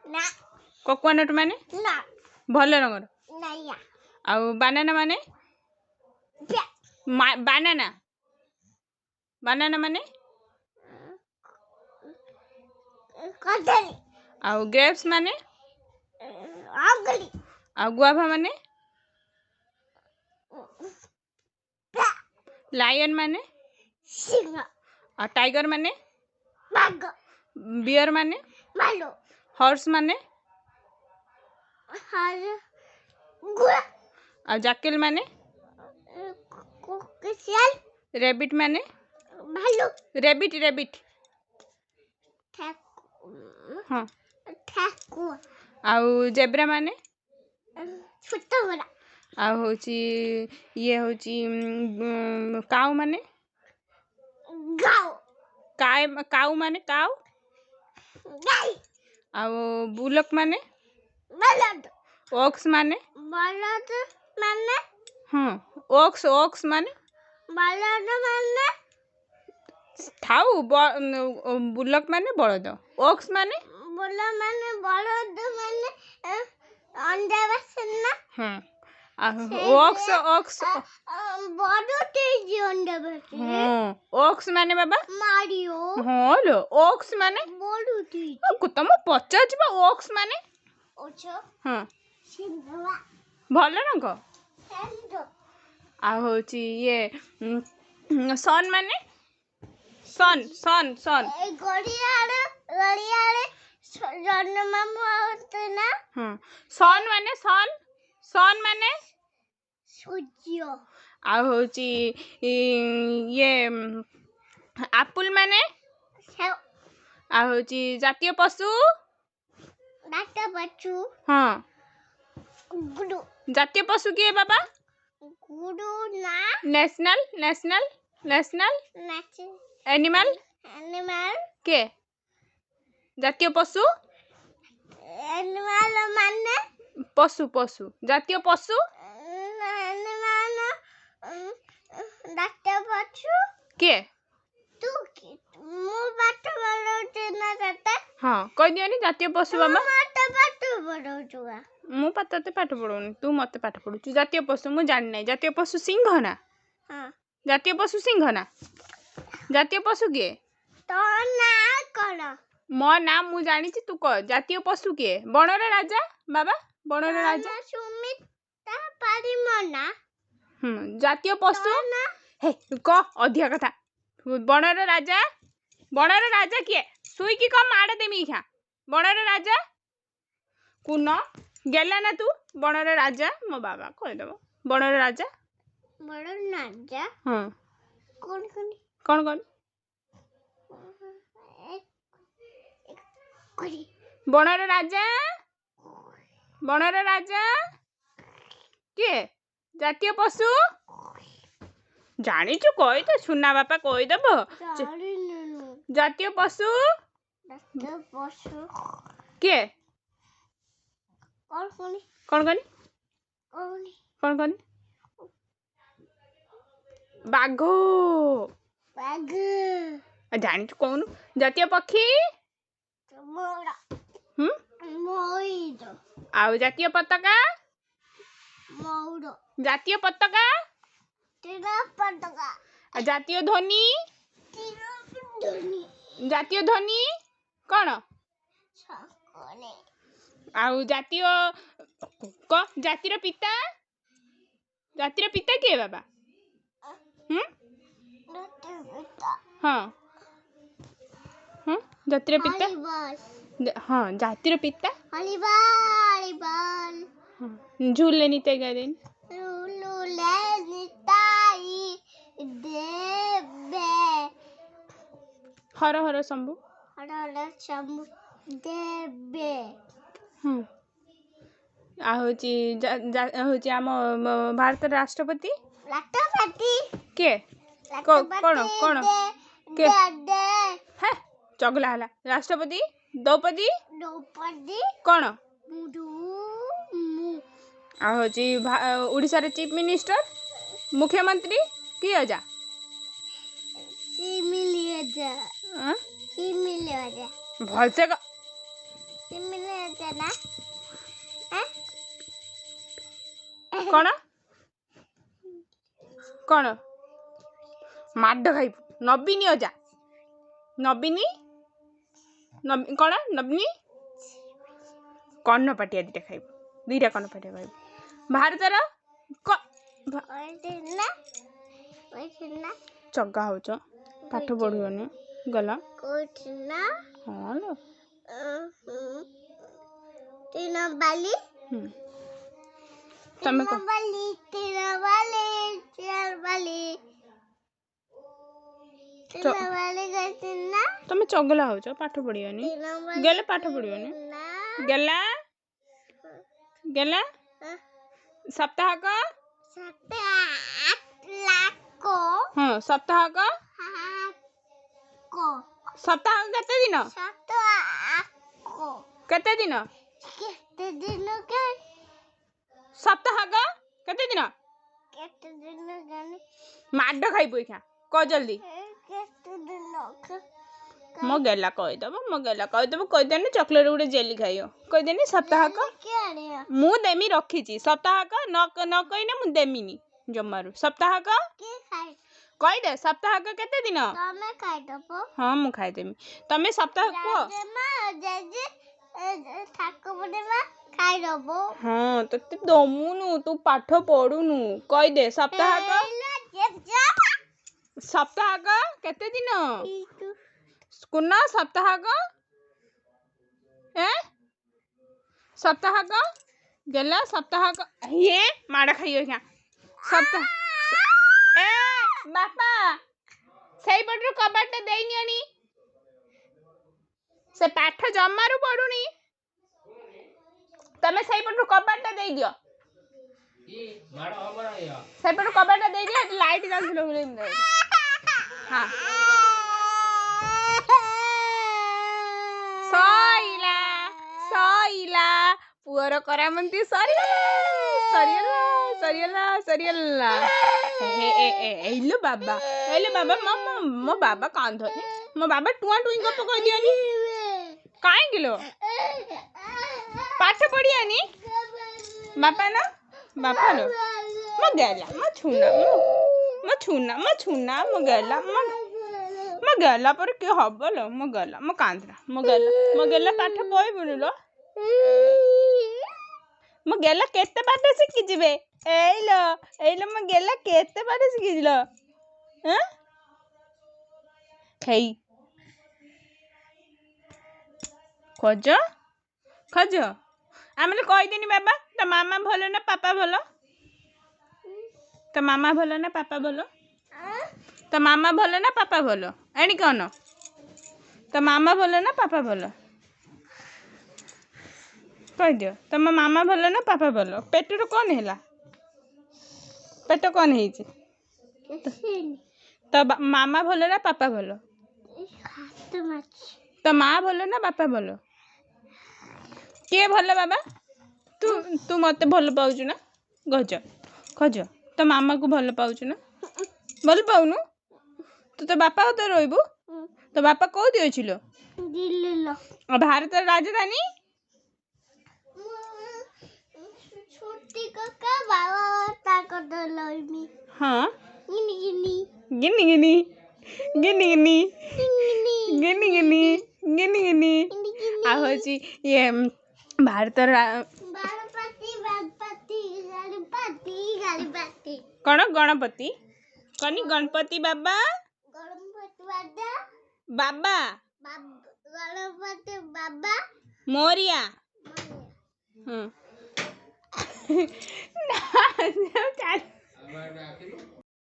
ନା। କୋକୋନଟ୍ ମାନେ? ନା। ଭଲ ରଙ୍ଗର। ନାଇଆ। ଆଉ ବାନାନା ମାନେ? ବାନାନା, ବାନାନା ମାନେ? କଦଳୀ। ଆଉ ଗ୍ରେପ୍ସ ମାନେ? ଅଗଲି। ଆଉ ଗୁଆଭା ମାନେ? ଲାୟନ୍ ମାନେ? ସିଂହ। ଆଉ ଟାଇଗର ମାନେ? ବାଘ। ବିୟର ମାନେ? ଭାଲୁ। ହର୍ସ ମାନେ? ଘୋଡ଼ା। ଆଉ ଜାକେଲ ମାନେ? ଶିଆଳ। ରେବିଟ୍ ମାନେ? ଭାଲୁ। ରେବିଟ୍, ରେବିଟ୍। ହଁ। ଠାକୁର। ଆଉ ଜେବ୍ରା ମାନେ? ଛୋଟ ଘୋଡ଼ା। ଆଉ ହେଉଛି ଇଏ ହେଉଛି କାଉ ମାନେ? ଗାଉ। କାଉ ମାନେ କାଉ। ଗାଈ। ଆଉ ବୁଲକ୍ ମାନେ? ବଳଦ। ଓକ୍ସ ମାନେ? ବଳଦ ମାନେ? ହଁ, ଓକ୍ସ, ଓକ୍ସ ମାନେ? ବଳଦ ମାନେ? ଥାଉ, ବୁଲକ୍ ମାନେ ବଳଦ, ଓକ୍ସ ମାନେ? ବୁଲ ମାନେ ବଳଦ ମାନେ ଅଣ୍ଡା ବାସନ। ହଁ, ଆଉ ଓକ୍ସ, ଓକ୍ସ। ବଡ ତେଜି ଅଣ୍ଡା ବାସନ। ହଁ, ଓକ୍ସ ମାନେ ବାବା? ମାରିଓ। ହଁ ଲୋ, ଓକ୍ସ ମାନେ? ବଡ ତେଜି। ତ ମୁଁ ପଚାରୁଛି ବା, ଓକ୍ସ ମାନେ? ହଁ। ଭଲ ରଙ୍ଗ। ଆଉ ହେଉଛି ଇଏ ସନ୍ ମାନେ? ସନ୍, ସନ୍, ସନ୍। ଗଡ଼ିଆରେ, ଗଡ଼ିଆରେ ଜହ୍ନ ମାମୁଁ ନା। ହଁ, ସନ୍ ମାନେ? ସନ୍, ସନ୍ ମାନେ? ସୂର୍ଯ୍ୟ। ଆଉ ହେଉଛି ଇଏ ଆପୁଲ ମାନେ? ଆଉ ହେଉଛି ଜାତୀୟ ପଶୁ? ପଶୁ। ହଁ। ଗୁଡୁ। ଜାତୀୟ ପଶୁ କିଏ ବାବା? ଗୁଡୁ ନା। National, national, national animal. Animal. କିଏ ଜାତୀୟ ପଶୁ? ଆନିମାଲ ମାନେ? ପଶୁ, ପଶୁ, ଜାତୀୟ ପଶୁ। ଆନିମାଲ, ଜାତୀୟ ପଶୁ। କିଏ? ତୁ, ମୁଁ ପାଠ ପଢ଼ଉଛି ନା ତତେ? ହଁ, କହିଦିଅନି ଜାତୀୟ ପଶୁ ବାବା। ମତେ ପାଠ ପଢ଼ଉଛୁ? ମୁଁ ତତେ ପାଠ ପଢ଼ଉନି, ତୁ ମତେ ପାଠ ପଢ଼ଉଛୁ। ଜାତୀୟ ପଶୁ ମୁଁ ଜାଣିନାହିଁ। ଜାତୀୟ ପଶୁ ସିଂହ ନା? ଜାତୀୟ ପଶୁ ସିଂହ ନା? ଜାତୀୟ ପଶୁ କିଏ? ତୋ ନାଁ କଣ? ମୋ ନାଁ ମୁଁ ଜାଣିଛି, ତୁ କହ ଜାତୀୟ ପଶୁ କିଏ? ବଣର ରାଜା ବାବା, ବଣର ରାଜା। ସୁମିତା ପାରିମନା। ହୁଁ, ଜାତୀୟ ପଶୁ। ହେ, କହ, ଅଧିକା କଥା। ବଣର ରାଜା, ବଣର ରାଜା କିଏ? ଶୋଇକି କହ, ମାଡ଼ ଦେମି ଇଖା। ବଣର ରାଜା କୁନ ଗେଲା ନା ତୁ? ବଣର ରାଜା ମୋ ବାବା କହିଦେବ। ବଣର ରାଜା। ବଣର ରାଜା। ହଁ। କଣ କଣ? କଣ କଣ? ବଣର ରାଜା, ବଣର ରାଜା କିଏ? ଜାତୀୟ ପଶୁ ଜାଣିଛୁ, କହିଦେ। ସୁନା ବାପା କହିଦେବ। ଜାତୀୟ ପଶୁ କିଏ? କଣ କନି? କଣ କନି? ବାଘ ଜାଣିଛୁ, କହୁନୁ। ଜାତୀୟ ପକ୍ଷୀ? ଆଉ ଜାତୀୟ ପତାକା? ଜାତୀୟ ପତାକା। ଆଉ ଜାତୀୟ ଧ୍ୱନି? ଜାତୀୟ ଧ୍ୱନି କ'ଣ? ଆଉ ଜାତୀୟ କ ଜାତିର ପିତା, ଜାତିର ପିତା କିଏ ବାବା? ହଁ ହଁ, ଜାତିର ପିତା। ହଁ, ଜାତିର ପିତା। ଝୁଲେ ନିତାଇ ଗାଇଦେନି। ହର ହର ଶମ୍ଭୁ। ହର ହର ଶମ୍ଭୁ ଦେବେ। ହୁଁ, ଆଉ ହେଉଛି ହେଉଛି ଆମ ଭାରତର ରାଷ୍ଟ୍ରପତି? ରାଷ୍ଟ୍ରପତି କିଏ? କ'ଣ କ'ଣ କିଏ? ହେ, ଚଗଲା ହେଲା। ରାଷ୍ଟ୍ରପତି ଦ୍ରୌପଦୀ। ଦ୍ରୌପଦୀ କ'ଣ? ଆଉ ହେଉଛି ଓଡ଼ିଶାର ଚିଫ୍ ମିନିଷ୍ଟର, ମୁଖ୍ୟମନ୍ତ୍ରୀ କିଏ ଅଜା? ଭଲସେ। କ'ଣ କ'ଣ ମାଡ଼ ଖାଇବୁ। ନବୀନି ଅଜା, ନବୀନି କ'ଣ ନବୀନି? କର୍ଣ୍ଣପାଟିଆ ଦୁଇଟା ଖାଇବୁ, ଦୁଇଟା କର୍ଣ୍ଣପାଟିଆ ଖାଇବୁ। ଭାରତର ଚଗା ହଉଛ, ପାଠ ପଢ଼ିବନି ଗଲା। ହଁ ଲୋ। ତମେ ତମେ ଚଗଲା ହଉଛ, ପାଠ ପଢ଼ିବନି ଗଲେ, ପାଠ ପଢ଼ିବନି ଗଲା ଗଲା। ସପ୍ତାହକ, ହଁ, ସପ୍ତାହକ, ସପ୍ତାହକ କେତେ ଦିନ? କେତେ ଦିନ? ସପ୍ତାହକ କେତେ ଦିନ? ମାଡ଼ ଖାଇବୁ ଏଇଖା, କହ ଜଲ୍ଦି। ମୋ ଗେଲା କହିଦେବ, ମୋ ଗେଲା କହିଦେବ। କହିଦେନି ଚକୋଲେଟ୍ ଗୋଟେ ଜେଲି ଖାଇବ। କହିଦେନି ସପ୍ତାହକ ମୁଁ ଦେମି, ରଖିଛି। ସପ୍ତାହକ ନ କହିନେ ମୁଁ ଦେମିନି ଜମାରୁ। ସପ୍ତାହକ କହିଦେ, ସପ୍ତାହକ କେତେ ଦିନ? ହଁ, ମୁଁ ଖାଇଦେମି। ତମେ ସପ୍ତାହ କୁହ। ହଁ, ତତେ ଦମୁନୁ, ତୁ ପାଠ ପଢୁନୁ। କହିଦେ ସପ୍ତାହକ, ସପ୍ତାହକ କେତେ ଦିନ? କୁନ, ସପ୍ତାହକ ଏ ସପ୍ତାହକ ଗଲା ସପ୍ତାହକ। ଇଏ ମାଡ଼ ଖାଇବ ଏଇଖା। ସପ୍ତାହ ଏ ବାପା, ସେଇପଟରୁ କବାଟଟା ଦେଇନିଅନି। ସେ ପାଠ ଜମାରୁ ପଢୁନି। ତମେ ସେଇପଟରୁ କବାଟଟା ଦେଇଦିଅ, ସେଇପଟରୁ କବାଟଟା ଦେଇଦିଅ। ସେଠି ଲାଇଟ୍ ଜଳୁଥିଲା ବୋଲି। ହଁ, ସଇଲା ସଇଲା, ପୁଅର କରାମନ୍ତି ସରିଗଲା, ସରିଗଲା, ସରିଗଲା, ସରିଗଲା। ଏଇଲୋ ବାବା, ଏଇଲୋ ବାବା, ମୋ ବାବା କାନ୍ଧନି। ମୋ ବାବା ଟୁଆଁ ଟୁଇଁ ଗପ କହିଦିଅନି। କାହିଁକି ଲୋ ପାଠ ପଢିଆନି? ବାପା ନା ବାପା ଲୋ, ମୋ ଗେଲା, ମୋ ଛୁନା, ମୋ ଛୁନା, ମୋ ଛୁନା, ମୋ ଗେଲା, ମୋ ଗେଲା ପରେ କିଏ ହବ ଲୋ? ମୋ ଗେଲା, ମୋ କାନ୍ଦନା, ମୋ ଗେଲା, ମୋ ଗେଲା। ପାଠ ପଢିବୁନି ଲୋ? ମୋ ଗେଲା କେତେ ପାଠ ଶିଖିଯିବେ? ଏଇଲୋ ଏଇଲୋ, ମୋ ଗେଲା କେତେ ପାଠ ଶିଖିଥିଲ? ହେଇ ଖୋଜ ଖୋଜ। ଆମେ କହିଦେନି ବାବା, ତ ମାମା ଭଲ ନା ପାପା ଭଲ? ତ ମାମା ଭଲ ନା ପାପା ଭଲ? ତ ମାମା ଭଲ ନା ପାପା ଭଲ? ଏଣି କଣ, ତ ମାମା ଭଲ ନା ପାପା ଭଲ? କହିଦିଅ, ତମ ମାମା ଭଲ ନା ପାପା ଭଲ? ପେଟରୁ କ'ଣ ହେଲା? ପେଟ କ'ଣ ହେଇଛି? ତ ମାମା ଭଲ ନା ପାପା ଭଲ? ତ ମା ଭଲ ନା ବାପା ଭଲ? କିଏ ଭଲ ବାବା? ତୁ ତୁ ମୋତେ ଭଲ ପାଉଛୁ ନା? ଗଜ ଖଜ, ତୋ ମାମାକୁ ଭଲ ପାଉଛୁ ନା ଭଲ ପାଉନୁ? ତୁ ତୋ ବାପା କତିରେ ରହିବୁ? ତୋ ବାପା କୋଉଠି ଅଛି ଲୋ? ଭାରତର ରାଜଧାନୀ ହଁ, ଗିନି ଗିନି ଗିନି ଗିନି ଗିନି ଗିନି ଗିନି ଗିନି ଗିନି। ଆଉ ହଉଛି ଇଏ ଭାରତର କ'ଣ? ଗଣପତି କନି, ଗଣପତି ବାବା, ବାବା ମୋରିଆ। ହଁ।